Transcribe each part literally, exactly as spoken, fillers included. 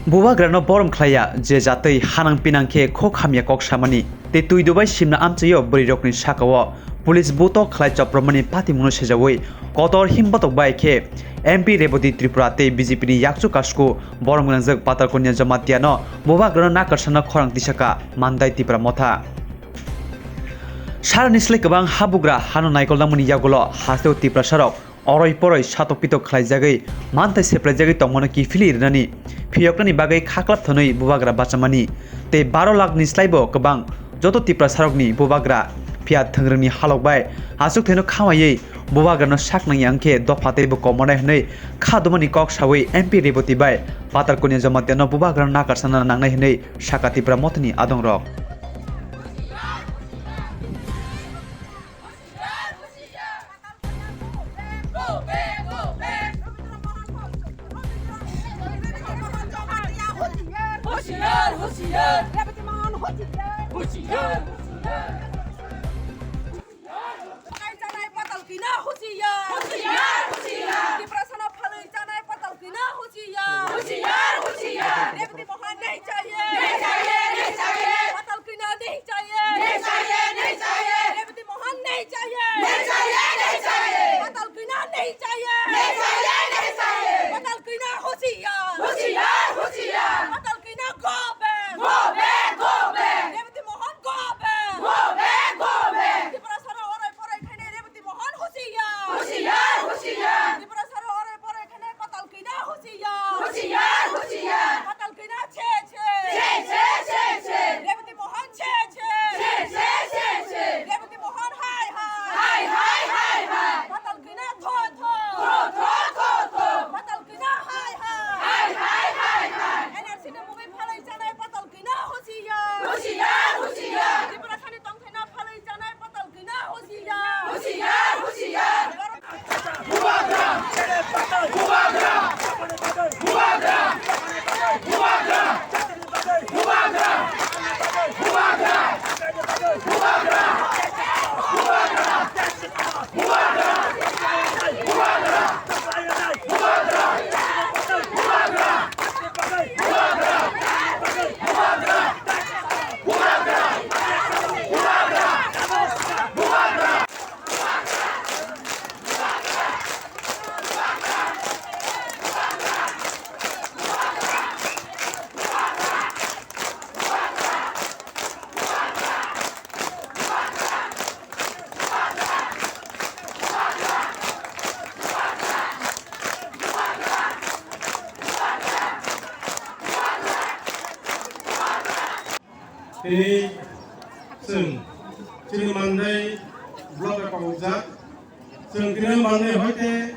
Bubagrano borom khlaiya je jatwi hanang pinang khe khok hamya kok samani tei twi dubai simna amchaio bwrwirokni sakao police buto khlai chopropmani patimungno sejaui kotor himbotok bai khe M P Reboti Tripura tei B J P ni yakchu kasku borom gwnangjak Patalkonya Jamatiano Bubagrano nakarsano khorang tisaka Mandai Tipra Motha. Sarani slai kwbang habugra hano naikol nangmani yagulo hasteo Tiprasarok oroi poroi satok pitok khlaijagwi manthai seplaijagwi tongmano kiphilwi rwnani phiyoknani bagwi khaklap thwnwi bubagra bachamani tei baro lakh ni slaibo kwbang joto Tiprasarokni bubagra phiya thwngrwngni halok bai aswk thwino khamaiwi bubagrano sak nangya wngkhe dopha teibo komonai hwnwi kha dumani kok saui M P Reboti bai Patalkonya Jamatiano bubagrano nakarsana nangnai hwnwi saka Tipra Mothani adongrok. Hoshiyar, Hoshiyar. रेवती मोहन Hoshiyar. Hoshiyar, Hoshiyar. Patal kina hoshiyar. Hoshiyar, hoshiyar. Tiprasano phalwi chanai patal kina hoshiyar. Hoshiyar, hoshiyar. Reboti Mohan nahi chahiye. Nahi chahiye, nahi chahiye. Patal kina nahi chahiye. Nahi chahiye, nahi chahiye. Reboti Mohan nahi chahiye. Nahi chahiye, nahi chahiye. Patal kina nahi chahiye. Nahi chahiye, nahi chahiye. Patal kina hoshiyar. Hoshiyar, hoshiyar. Patal kina go back. Go back, go back. Reboti Mohan go back. Go back, go back. Tiprasano oroi poroi khainai Reboti Mohan hoshiyar. Hoshiyar, hoshiyar. Tiprasano oroi poroi khainai patal kina hoshiyar. Hoshiyar, hoshiyar. Patal kina chhe, chhe. Chhe, chhe, chhe, chhe. Reboti Mohan chhe, chhe. Chhe, chhe, chhe, chhe. Reboti Mohan hai, hai. Hai, hai, hai, hai. Patal kina tho, tho. Tho, tho, tho, tho. Patal kina hai, hai. Hai, hai, hai, hai. N R C ni mungwi phalwi chanai patal kina hoshiyar. Hoshiyar, hoshiyar. Tiprasani tongthaino phalwi chanai patal kina hoshiyar. Hoshiyar, hoshiyar. Tini chwng chini Mandai block o kobokjak. Chwng tini Mandai hoite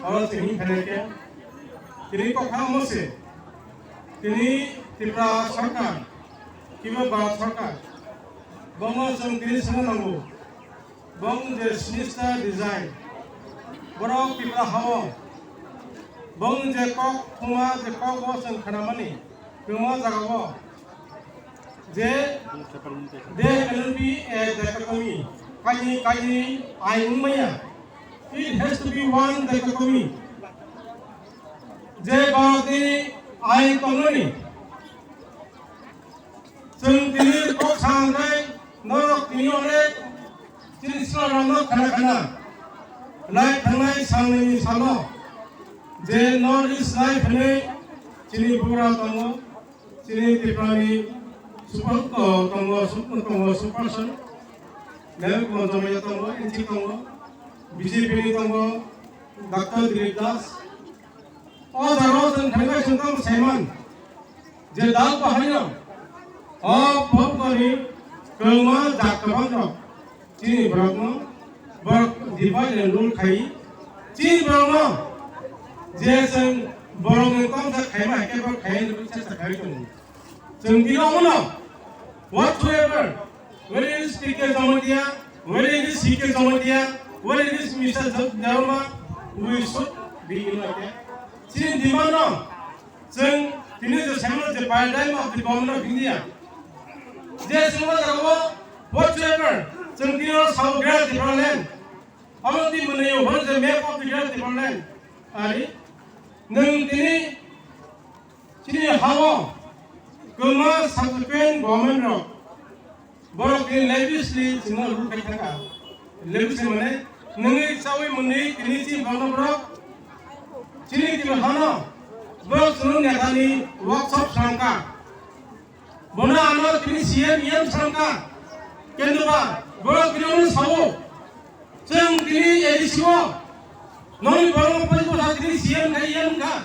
oro chwng himkha nai khe. Tini kokha omo se. Tini Tripura Sarkar, kiba Bharat Sarkar, bono chwng tini swngna nango. Bong je sinister design, borok Tripura hao, bong je kok thuma je kok bo chwng khnamani, kwma jagao je there cannot be a dichotomy, kaini kaini ain wngmaya. It has to be one dichotomy. Je Bharatni ain tongnani, chwng tini kok sanai norok tini onek chini siklorokno khana khana lai thangnai salnwini salo je North East Live hwnwi chini bugra tongo, chini Tripurani super, o, tongo, super, tongo, super son. Mem Gonjamaya tongo, N C tongo, B J P ni tongo, Doctor Dilip Das. O jagao chwng thangwi chwng tamo saiman je dal bahaino o phobkoni kwma jat kwbang rok chini borokno borok divide and rule khai chini borokno je chwng borokni tongsa khaima hai khe borok khaiya hinwi chesta khaiwi tongo. Chwng tini omono whatsoever, whether it is P K Jamatia, whether it is C K Jamatia, whether it is Mister Dharma, we should be united. Chini demand no, chwng tini je saimano je paradigm of the government of India, je chwng o jagao whatsoever, chwng tini o sao Greater Tipraland, abo tini mwnwi o hono je map of the Greater Tipraland, ari nwng tini Chini hao kwma subsequent government rok borok ni lavish ni chwngno rule khai thangkha. Lavish ni mane nwngwi chawi mwnwi tini chini borokno borok chini tini hano borok chwngno neta ni workshop sangkha. Bono ano tini C M E M sangkha. Kendra ba borok tini ano sao. Chwng tini A D C o noni borok pai ko tini C M khai E M kha.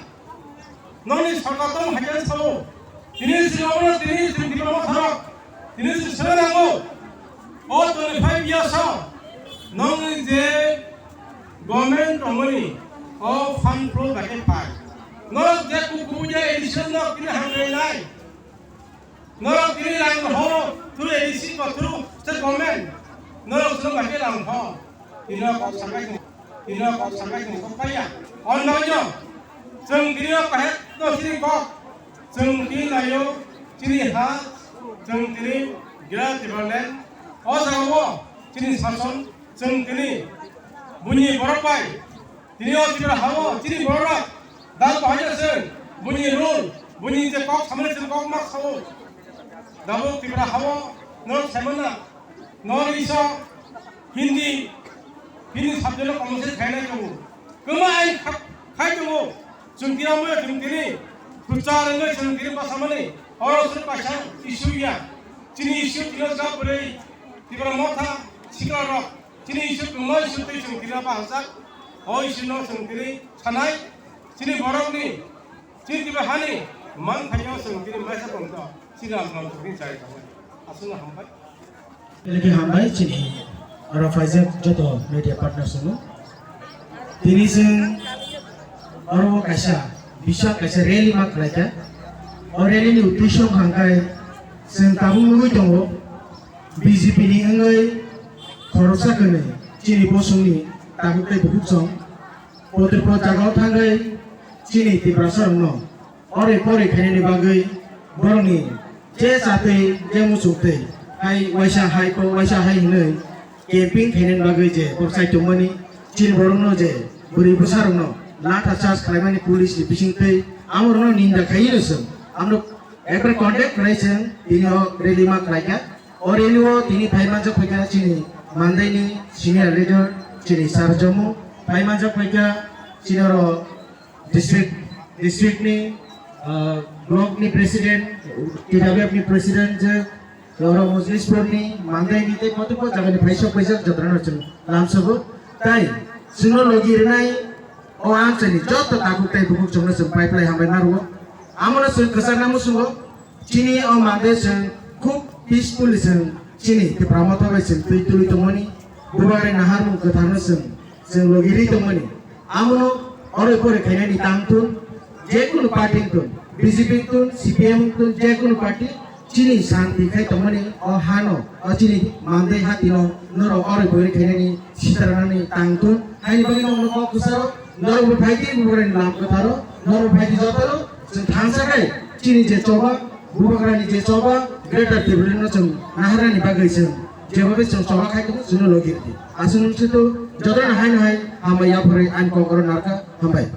Noni sorkar tong hai sao. Tini si ono tini tini diploma tharo. Tini si sera nango. O twenty five years o noni je government tongoni o fund flow bagai pai. Norok je kuku je A D C no tini hangre nai. Norok tini rang ho through A D C ko through state government. Norok sung bagai rang ho. Tini kok sakai tini kok sakai tini kok paya. On no yo. Chwng tini kok hai no tini kok. Chwng tini nayo chini ha. Chwng tini gira development. O jaga o chini sason chwng tini buni borok bai. Tini o Tripura hao chini borok dal bahai se buni rule buni je kok samani se kok mak sao. Dabo Tripura hao no samana no iso Hindi Hindi subject no kamo se khaina tongo. Kama ai khai tongo. Chwng tira mo chwng tini. Puchar no chwng tini pasamani. Oro se paisa issue ya. Chini issue tino jab bwrwi Tripura motha sikla rok. Chini issue kwma issue tei chwng tini ba hajak. O issue no chwng tini sanai. Chini borok ni chini tiba hani man phaino chwng tini maisa tongto. Chini ang tong chwng chai tong. Aswkno hambai. Eleke hambai chini oro phaijak joto media partners no. Tini chwng oro kaisa bisa kaisa rally ma khlaikha. O rally ni uddesho hangkai chwng tabuk nugwi tongo. B J P ni wngwi khoroksa kwnwi chini bosongni tabuk tei bukhuk song potripot jagao thangwi chini Tiprasarokno ore pore khainani bagwi borokni je chatwi je muchungtwi hai waisa hai ko waisa hai hinwi camping khainani bagwi je borok chai tongmani chini borokno je bwrwi bwsarokno latha charge khlaimani police ni bisingtwi amorokno ninda khaiwi no chwng amno ekre contact khlai chwng tini o rally ma khlaikha. O rally o tini phai manjak phaikha chini Mandai ni senior leader chini Sir Jomo, phai manjak phaikha chini oro district, district ni, ah, block ni president, T W F ni president je, oro Mojlis Board ni, Mandai ni tei pote pote jaga ni phai sok phaijak jotono chwng lamsogo. Tai chwngno logi rwnai o amchaini joto tabuk tei bukhuk chwngno chwng pai phlai hambai narwo. Amono chwng kwchakna muchungo. Chini o mande chwng khub peacefully chwng chini Tipra Motha bai chwng twi twi tongmani, bubagrani naharmung kwtharno chwng, chwng logi rwi tongmani. Amono oro pore khainani tang thun, je kunu party wng thun, B J P wng thun, C P M wng thun, je kunu party chini shanti khai tongmani o hano, o chini mande hatino norok oro pore khainani sitaranani tang thun. Haini bagwi nokno kok kwcharo, norok bo phaidi bubagrani lam kwtharo, norok bo phaidi jotoro, chwng thansa khai chini je choba, bubagrani je choba, Greater Tipraland no chwng naharnani bagwi chwng jebobe chwng choba khai tongo, chwngno logi rwdi. Aswk nung sito jotono haino hai hambai yaphurwi ani kok oro narwkha, hambai.